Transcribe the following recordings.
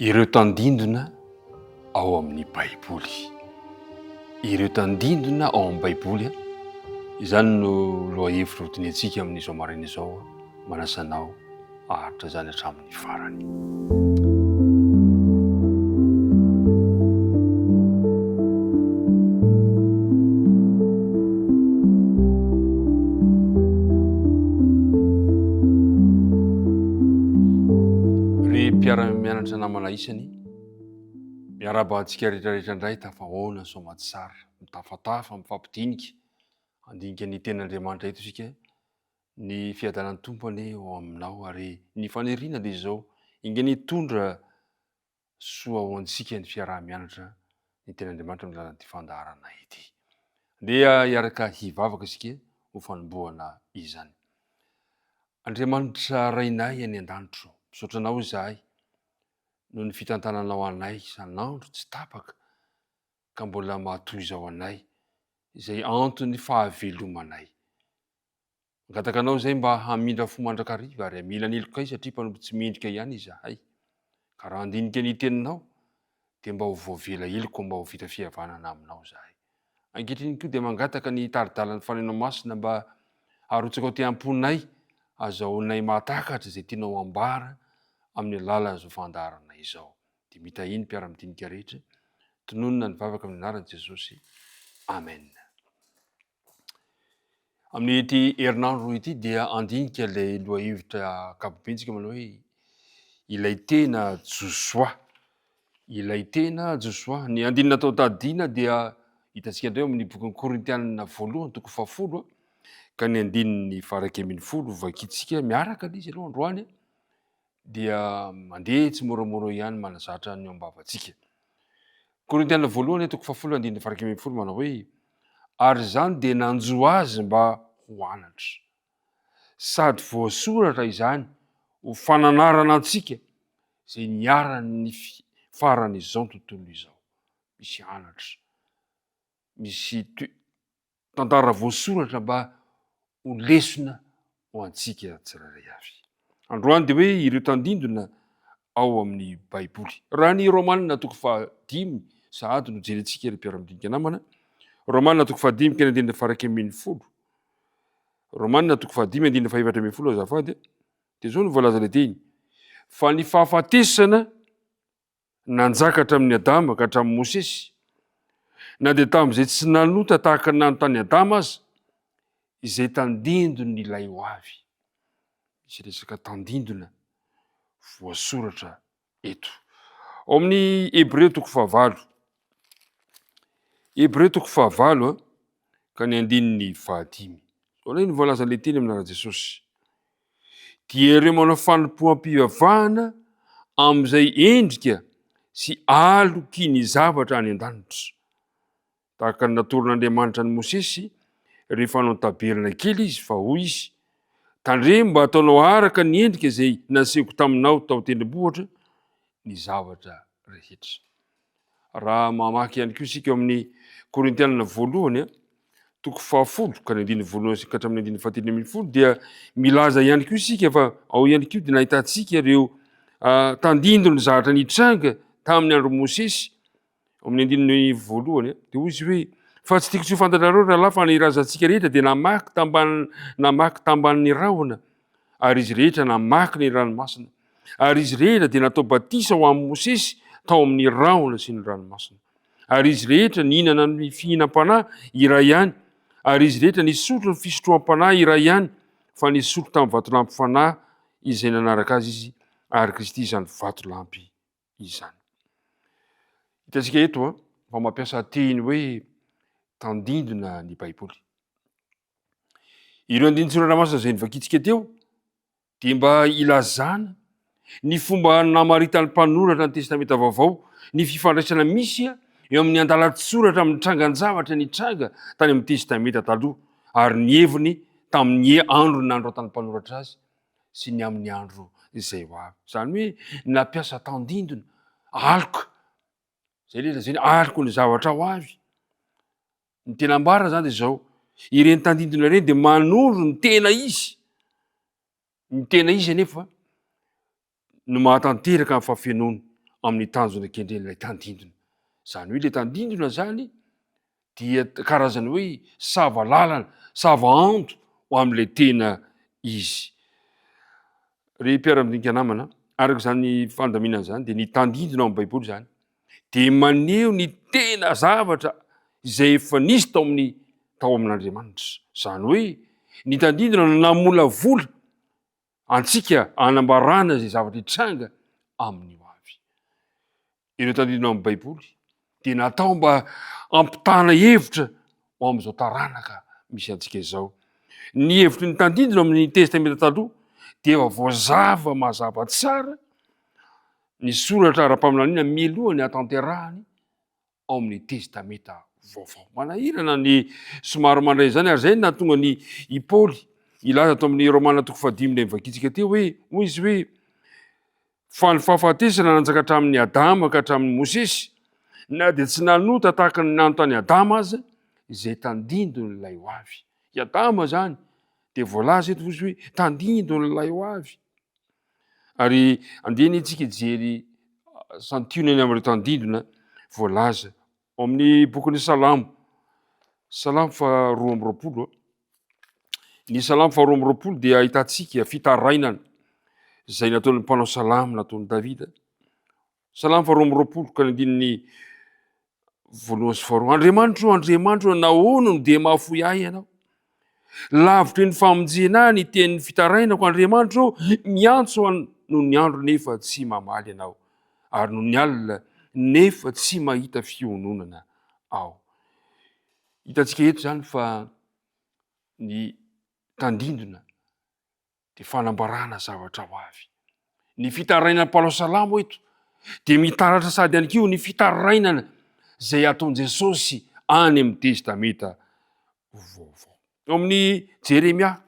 Ireo tandindona ao amin'ny Baiboly. Ireo tandindona ao amin'ny Baiboly, izany no lohahevitra hodinihantsika amin'izao maraina izao. Manasa anao haharitra izany hatramin'ny farany. Ry mpiara-mianatra namana isany, miarahaba antsika rehetrarehetra indray tafahoana soamatsara, mitafatafa, mifampidinika, handinika ny tenin'Andriamanitra eto isika. Ny fiadanan'ny Tompo anie ho aminao ary ny faniriana dia izao, inga ny hitondra soa ho antsika ny fiaraha-mianatra ny tenin'Andriamanitra amin'ny alalan'ity fandaharana ity. Andeha hiaraka hivavaka isika ho fanombohana izany. Andriamanitra Rainay any an-danitra ô, misaotra Anao izahay noho ny fitantananao anay isan'andro tsy tapaka ka mbola mahatoy izao anay izay anton'ny fahavelomanay. Mangataka anao izay mba hamindra fo mandrakariva ary hamela ny helokay satria mpanompo tsy mendrika ihany izahay. Ka raha handinika ny teninao dia mba ho voavela heloka mba ho vita fihavanana aminao izahay. Ankehitriny koa dia mangataka ny tari-dalan'ny Fanahinao Masina mba harotsaka ao aty am-ponay azahoanay mahatakatra izay tianao hambara amin'ny alalan'izao fandaharana izao. Dia mitahia ny mpiara-midinika rehetra. Tononina ny vavaka amin'ny anaran'i Jesosy. Amen. Amin'ity herinandro ity dia handinika ilay lohahevitra ankapobentsika manao hoe ilay tena Josoa. Ilay tena Josoa. Ny andininy natao tadiana dia hitantsika indray ao amin'ny bokin'ny Korintianina voalohany toko fahafolo ka ny andininy faha-iraika ambinifolo vakintsika miaraka ilay izy aloha androany dia mandeha tsimoramora ihany manazatra ny ao am-bavantsika. Korintiana voalohany toko fahafolo andininy faha-iraika ambinifolo manao hoe ary izany dia nanjo azy mba ho anatra. Sady voasoratra izany ho fananarana antsika izay niharan'ny faran'izao tontolo izao. Misy anatra, misy tantara voasoratra mba ho lesona ho antsika tsirairay avy. Androany dia hoe ireo tandindona ao amin'ny Baiboly. Raha ny Romanina toko fahadimy sahady no jerentsika ry mpiara-midinika namana, Romanina toko fahadimy ka ny andininy faha-iraika ambinifolo. Romanina toko fahadimy andininy fahefatra ambinifolo azafady, dia izao no voalazan'ilay teny, fa ny fahafatesana nanjaka hatramin'i Adama ka hatramin'i Mosesy, na dia tamin'izay tsy nanota tahaka ny nanotan'i Adama aza, izay tandindon'ilay ho avy. Misy resaka tandindona voasoratra eto. Ao amin'ny Hebreo toko fahavalo. Hebreo toko fahavalo ka ny andininy fahadimy. Izao indray no voalazan'ilay teny amin'ny anaran'i Jesosy. Dia ireo manao fanompoam-pivavahana amin'izay endrika sy aloky ny zavatra any an-danitra. Tahaka ny natoron'Andriamanitra an'i Mosesy rehefa hanao tabernakely izy, fa hoy izy, Tandremo mba hataonao araka ny endrika izay nasehoko taminao tao an-tendrombohitra ny zavatra rehetra. Raha mamaky ihany koa isika ao amin'ny Korintianina voalohany, toko fahafolo ka ny andininy voalohany ka hatramin'ny andininy fahatelo ambinifolo dia milaza ihany koa isika fa ao ihany koa dia nahitantsika ireo tandindon'ny zavatra nitranga tamin'ny andron'i Mosesy ao amin'ny andininy voalohany dia hoy izy hoe fa tsy tiako tsy ho fantatrareo rahalahy fa ny razantsika rehetra dia namaky tambanin'ny namaky tambanin'ny rahona ary izy rehetra namaky ny ranomasina ary izy rehetra dia natao batisa ho amin'i Mosesy tao amin'ny rahona sy ny ranomasina ary izy rehetra nihinana ny fihinam-panahy iray ihany, ary izy rehetra nisotro ny fisotroam-panahy iray ihany, fa nisotro tamin'ny vatolampy fanahy izay nanaraka azy izy, ary Kristy izany vatolampy izany. Hitantsika eto a, fa mampiasa teny hoe tandindona ny Baiboly. Ireo andinin-tsoratra masina izay novakintsika teo dia mba ilazana ny fomba namaritan'ny mpanoratra ny Testamenta Vaovao ny fifandraisana misy eo amin'ny andalan-tsoratra amin'ny trangan-javatra nitranga tany amin'ny Testamenta Taloha ary ny heviny tamin'ny andro nanoratan'ny mpanoratra azy sy ny amin'ny andro izay ho avy. Izany hoe nampiasa tandindona, aloka, izay ilay lazainy aloky ny zavatra ho avy. Ny tena ambara izany dia izao, ireny tandindona ireny dia manondro ny tena izy. Ny tena izy anefa no mahatanteraka ny fahafenoany. amin'ny tanjona kendren'ilay tandindona. Izany hoe ilay tandindona izany dia karazany hoe sava lalana, sava ando ho amin'ilay tena izy. Ry mpiara-midinika namana, araka izany fandaminana izany dia ny tandindona ao amin'ny Baiboly izany dia maneho ny tena zavatra izay efa nisy tao amin'ny tao amin'Andriamanitra. Izany hoe ny tandindona no namolavola antsika hanambarana izay zavatra hitranga amin'ny ho avy. Ireo tandindona amin'ny Baiboly dia natao mba hampitana hevitra ho amin'izao taranaka misy antsika izao. Ny hevitry ny tandindona amin'ny Testamenta Taloha dia efa voazava mazava tsara ny soratra ara-paminaniana mialoha ny hatanterahany ao amin'ny Testamenta Vaovao. Manahirana ny somary mandray izany ary izay no nahatonga ny i Paoly hilaza tao amin'ny Romana toko fahadimy ilay novakintsika teo hoe, hoy izy hoe, fa ny fahafatesana nanjaka hatramin'ny Adama ka hatramin'ny Mosesy, na dia tsy nanota tahaka ny nanotan'i Adama aza, izay tandindon'ilay ho avy. I Adama izany dia voalaza eto izy hoe tandindon'ilay ho avy. Ary andeha anie tsika hijery santionany amin'ireo tandindona voalaza ao amin'ny bokin'ny Salamo. Salamo faha 22. Ny Salamo faha 22 dia ahitantsika fitarainana izay nataon'ny mpanao salamo nataon'i Davida. Salamo faha 22 ka ny andininy voalohany sy faharoa. Andriamanitro, Andriamanitro, nahoana no dia mahafoy ahy ianao? Lavitry ny famonjena ahy ny tenin'ny fitarainako, Andriamanitro, miantso aho noho ny andro nefa tsy mamaly ianao, ary noho ny alina nefa tsy mahita fiononana aho. Hitantsika eto izany fa ny tandindona dia fanambarana zavatra ho avy. Ny fitarainan'ny mpanao salamo eto dia mitaratra sady ihany koa ny fitarainana izay ataon'i Jesosy any amin'ny Testamenta Vaovao. Ao amin'ny Jeremia,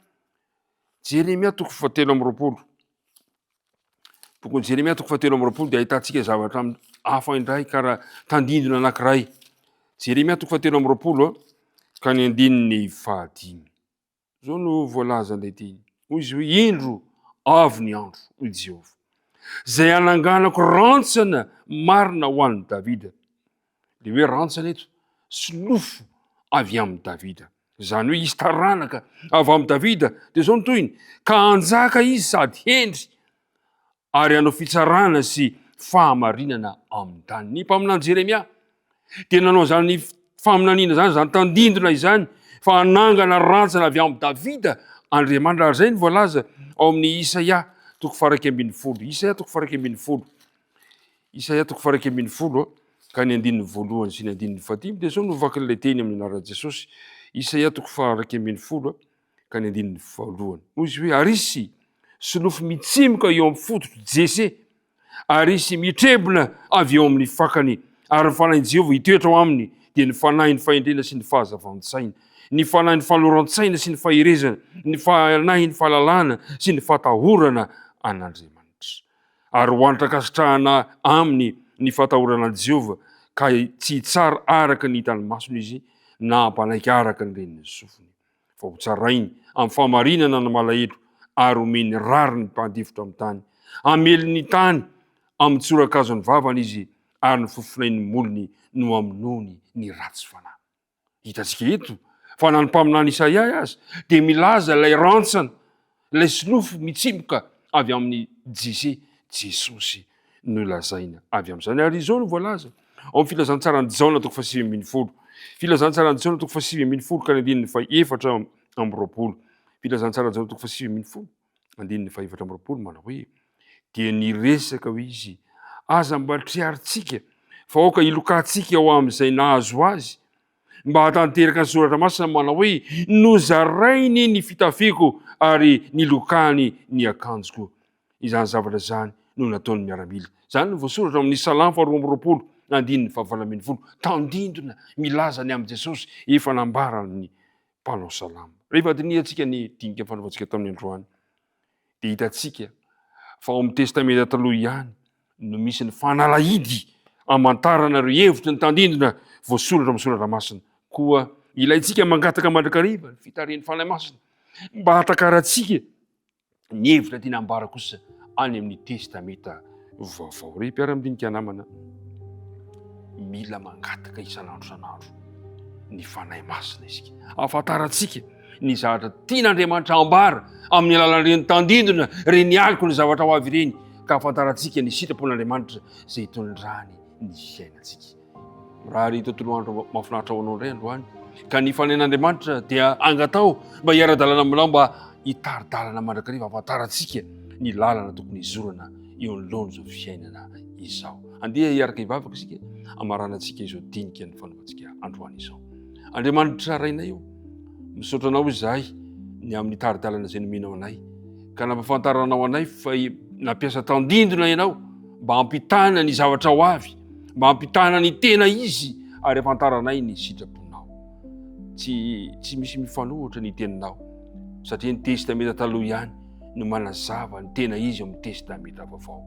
Jeremia toko fahatelo amby roapolo. Bokin'i Jeremia toko fahatelo amby roapolo dia ahitantsika zavatra hafa indray karaha tandindona anankiray. Jeremia toko fahatelo amby roapolo ka ny andininy fahadimy. Izao no voalazan'ilay teny. Hoy izy hoe, Indro, avy ny andro, hoy Jehovah, izay hananganako rantsana marina ho an'i Davida. Ilay hoe rantsana eto, solofo avy amin'i Davida. Izany hoe hisy taranaka avy amin'i Davida. Dia izao no tohiny, ka hanjaka izy sady hendry ary hanao fitsarana sy fahamarinana amin'ny tany. Ny mpaminany Jeremia dia nanao izany faminaniana izany, izany tandindona izany, fa hanangana rantsana avy amin'i Davida Andriamanitra. Ary izay no voalaza ao amin'ny Isaia toko faha-11. Isaia toko faha-11. Isaia toko faha-11 ka ny andininy voalohany sy ny andininy fahadimy dia izao no vakin'ilay teny amin'ny anaran'i Jesosy. Isaia toko faha-11 ka ny andininy voalohany. Hoy izy hoe, Ary hisy solofo mitsimoka eo amin'ny fototr'i Jese, ary hisy mitrebona avy eo amin'ny fakany, ary ny fanahin'i Jehovah hitoetra ao aminy, dia ny fanahin'ny fahendrena sy ny fahazavan-tsaina, ny fanahin'ny fanoloran-tsaina sy ny faherezana, ny fanahin'ny fahalalana sy ny fatahorana an'Andriamanitra. Ary ho antra-kasitrahana aminy ny fatahorana an'i Jehovah, ka tsy hitsara araka ny hitan'ny masony izy, na hampanaiky araka ny ren'ny sofiny. fa hotsarainy amin'ny fahamarinana ny malahelo ary homeny rariny ny mpandifotra amin'ny tany. Hamely ny tany amin'ny tsorakazon'ny vavany izy ary ny fofonain'ny molony no hamonoany ny ratsy fanahy. Hitantsika eto fa na ny mpaminany Isaia aza dia milaza ilay rantsana, ilay solofo mitsimoka avy amin'i Jese, Jesosy no lazaina avy amin'izany. Ary izao no voalaza ao amin'ny filazantsaran'i Jaona toko faha-19. Filazantsaran'i Jaona toko faha-19 ka ny andininy faha-24. Filazantsaran'i Jaona toko faha-19 andininy faha-24 manao hoe dia niresaka hoe izy aza mba triarintsika fa aoka hilokantsika ao amin'izay nahazo azy mba hahatanteraka ny soratra masina manao hoe nozarainy ny fitafiako ary nilokany ny akanjoko. Izany zavatra izany no nataon'ny miaramila. Izany no voasoratra ao amin'ny Salamo faharoa amby roapolo, andininy fahavalo ambin'ny folo. Tandindona milaza ny amin'i Jesosy efa nambaran'ny mpanao salamo. Rehefa dinihantsika ny dinika fanaovantsika tamin'ny androany, dia hitantsika fa ao amin'ny Testamenta Taloha ihany no misy ny fanalahidy hamantarana ireo hevitry ny tandindona voasoratra amin'ny soratra masina. Koa ilaintsika mangataka mandrakariva ny fitarihan'ny Fanahy Masina mba hahatakarantsika ny hevitra tiana ambara kosa any amin'ny Testamenta vaovao. Ry mpiara-midinika namana, mila mangataka isan'andro isan'andro ny Fanahy Masina isika. Ahafantarantsika ny zavatra tian'Andriamanitra ambara amin'ny alalan'ireny tandindona, ireny aloky ny zavatra ho avy ireny, ka ahafantarantsika ny sitrapon'Andriamanitra izay itondrany ny fiainantsika. Mirary tontolo andro mahafinaritra ho anao indray androany, ka ny fanahin'Andriamanitra dia angatao mba hiara-dalana aminao mba hitari-dalana mandrakariva ahafantarantsika ny lalana tokony hizorana eo anoloan'izao fiainana izao. Andeha hiaraka hivavaka isika hamaranantsika izao dinika ny fanaovantsika androany izao. Andriamanitra Rainay o, misaotra anao izahay ny amin'ny tari-dalana izay nomenao anay, ka nampahafantaranao anay fa nampiasa tandindona ianao mba hampitana ny zavatra ho avy, mba hampitana ny tena izy ary hafantaranay ny sitraponao. Tsy, tsy misy mifanohitra ny teninao, satria ny Testamenta Taloha ihany no manazava ny tena izy ao amin'ny Testamenta Vaovao.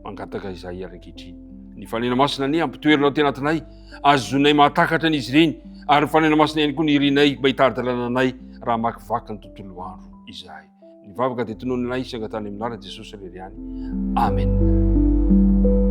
Mangataka izahay ary ankehitriny. Ny Fanena Masina anie ampitoerina ao tenatinay, azonay mahatakatra an'izy ireny, ary ny Fanena Masina ihany koa ny irinay mba hitari-dalana anay raha hamakivaky ny tontolo andro izahay. Ny vavaka dia tononinay sy angatahana amin'ny anaran'i Jesosy irery ihany. Amen.